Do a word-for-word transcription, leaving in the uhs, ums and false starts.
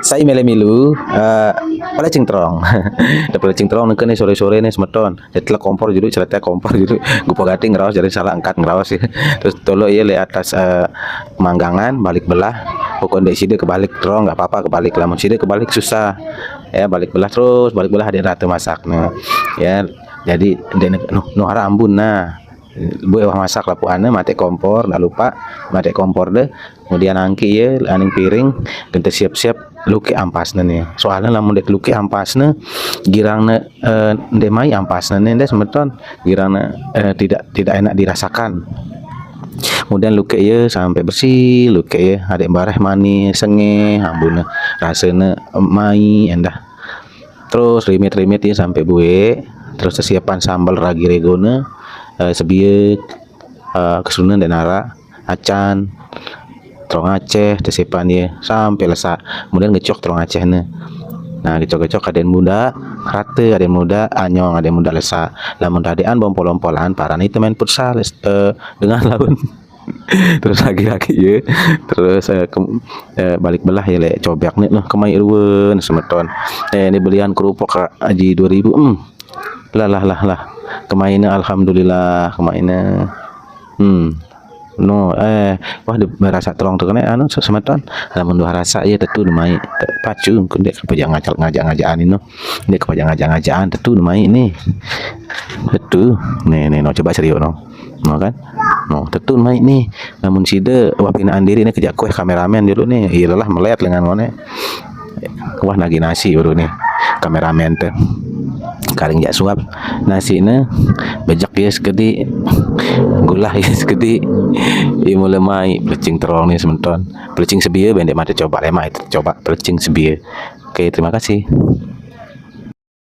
Sai mele milu, eh, pelecing terong. Dah pelecing terong nengke ni sore-sore ni semeton. Dia telek kompor julu, celete kompor julu. Gupo gati ngeraos, jadi salah angkat ngeraos ya. Terus tolok ya le atas, eh, manggangan, balik belah. Pokok dek side kebalik terong, nggak apa-apa kebalik. Lamun side kebalik susah. Ya, balik belah terus, balik belah adik rata masak. Nah, ya, jadi dek ne-, nuh, nuh hara ambun nah. Bue wah masak lapuanne, mate kompor, ndak lupa mate kompor deh. Kemudian angki ye, aning piring, gente siap-siap luke ampasne nih. Soalnya lamun dek luke ampasne, girangne, eh, ndek mai ampasne nih, ndek semeton, girangne, eh, tidak, tidak enak dirasakan. Kemudian luke ye sampai bersih, luke ye, adek bareh manis, sengeh, ambune, rasene mai, endah. Terus rimit-rimit ye sampai bue, terus tesiapan sambal ragi regone, eh, sebiek, eh, kesune ndek nara, acan, terong Aceh, tesiapan ye sampai lesak. Kemudian ngecok terong Aceh ne. Nah, ngecok-ngecok aden muda, rate aden muda, anyong aden muda lesak. Lamun radean bompol-ompolan, paran itu main futsal, eh, dengan lawan. Terus lagi-lagi ya. Terus, eh, ke-, eh, balik belah ya le cobek nih loh, kemai ruwen semeton. Eh, ini belian kerupuk Kak Aji dua ribu. Hmm. Lah, lah, lah, lah. Kemaina alhamdulillah, kemaina. Hmm. No, eh, wah, di-, merasa terong tuh kena anu se-, semeton. Lamun dua rasa ya tetu demai. Te-, pacu, ndek kepaja ngajak, ngajak-ngajakan ini. Ndek kepaja ngajak-ngajakan tetu demai nih. Tetu. Nih, nih, no, coba serius no. No kan? No, tetu demai nih. Lamun side wah pinaan diri nih kejak kueh kameramen dulu nih. Iya lelah melet lengan ngone. Wah nagi nasi baru nih. Kameramen teh. Karing jak suap. Nasi ne bejek ya sekedi. Gula ya sekedi. Iya mulai mai pelecing terong nih semeton. Pelecing sebie bendek mate coba lemah itu. Coba pelecing sebie. Oke, terima kasih.